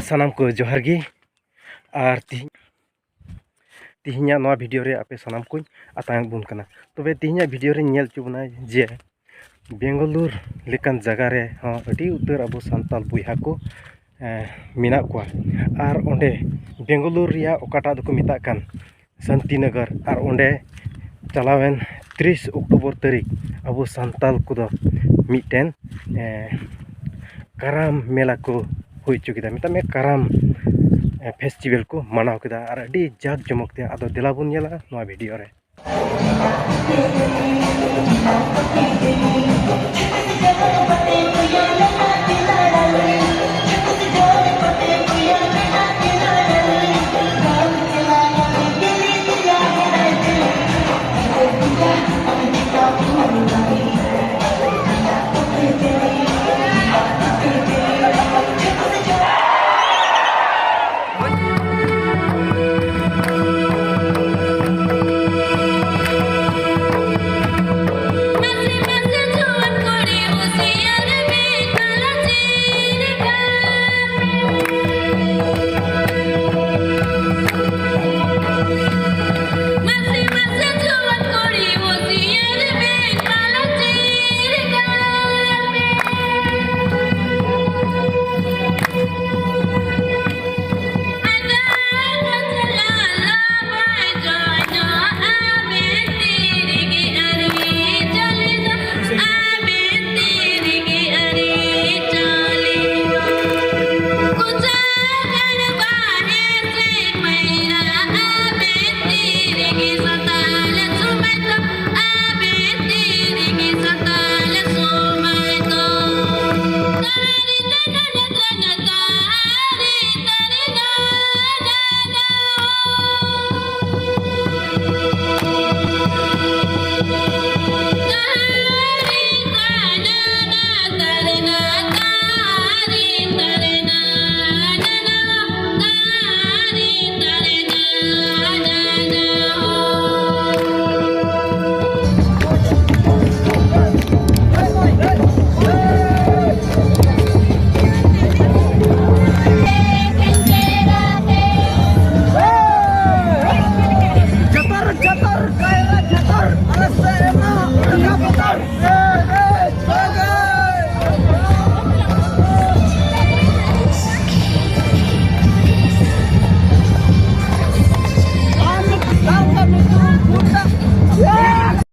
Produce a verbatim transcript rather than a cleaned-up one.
ᱥᱟᱱᱟᱢ ᱠᱚ ᱡᱚᱦᱟᱨ ᱜᱮ᱾ ᱟᱨ ᱛᱤᱦᱤᱧ, ᱛᱤᱦᱤᱧᱟᱜ ᱱᱚᱣᱟ ᱵᱷᱤᱰᱤᱭᱳ ᱨᱮ ᱟᱯᱮ ᱥᱟᱱᱟᱢ ᱠᱚᱧ ᱟᱛᱟᱝ ᱵᱚᱱ ᱠᱟᱱᱟ᱾ ᱛᱚᱵᱮ ᱛᱤᱦᱤᱧᱟᱜ ᱵᱷᱤᱰᱤᱭᱳ ᱨᱮᱧ ᱧᱮᱞ ᱦᱚᱪᱚ ᱵᱚᱱᱟ ᱡᱮ ᱵᱮᱝᱜᱟᱞᱩᱨ ᱞᱮᱠᱟᱱ ᱡᱟᱭᱜᱟ ᱨᱮ ᱦᱚᱸ ᱟᱹᱰᱤ ᱩᱛᱟᱹᱨ ᱟᱵᱚ ᱥᱟᱱᱛᱟᱲ ᱵᱚᱭᱦᱟ ᱠᱚ, ᱮ, ᱢᱮᱱᱟᱜ ᱠᱚᱣᱟ᱾ ᱟᱨ ᱚᱸᱰᱮ ᱵᱮᱝᱜᱟᱞᱩᱨ ᱨᱮᱭᱟᱜ ᱚᱠᱟᱴᱟᱜ ᱫᱚᱠᱚ ᱢᱮᱛᱟᱜ ᱠᱟᱱ ᱥᱟᱱᱛᱤᱱᱚᱜᱚᱨ, ᱟᱨ ᱚᱸᱰᱮ ᱪᱟᱞᱟᱣᱮᱱ ᱛᱤᱨᱤᱥ ᱚᱠᱴᱳᱵᱚᱨ ᱛᱟᱹᱨᱤᱠᱷ ᱟᱵᱚ ᱥᱟᱱᱛᱟᱲ ᱠᱚᱫᱚ ᱢᱤᱫᱴᱮᱱ, ᱮ, ᱠᱟᱨᱟᱢ ᱢᱮᱞᱟ ᱠᱚ ᱦᱩᱭ ᱦᱚᱪᱚ ᱠᱮᱫᱟ, ᱢᱮᱛᱟᱜ ᱢᱮ ᱠᱟᱨᱟᱢ, ᱮ, ᱯᱷᱮᱥᱴᱤᱵᱷᱮᱞ ᱠᱚ ᱢᱟᱱᱟᱣ ᱠᱮᱫᱟ, ᱟᱨ ᱟᱹᱰᱤ ᱡᱟᱠ ᱡᱚᱢᱚᱠ ᱛᱮ᱾ ᱟᱫᱚ ᱫᱮᱞᱟ ᱵᱚᱱ ᱧᱮᱞᱟ ᱱᱚᱣᱟ ᱵᱷᱤᱰᱤᱭᱳ ᱨᱮ᱾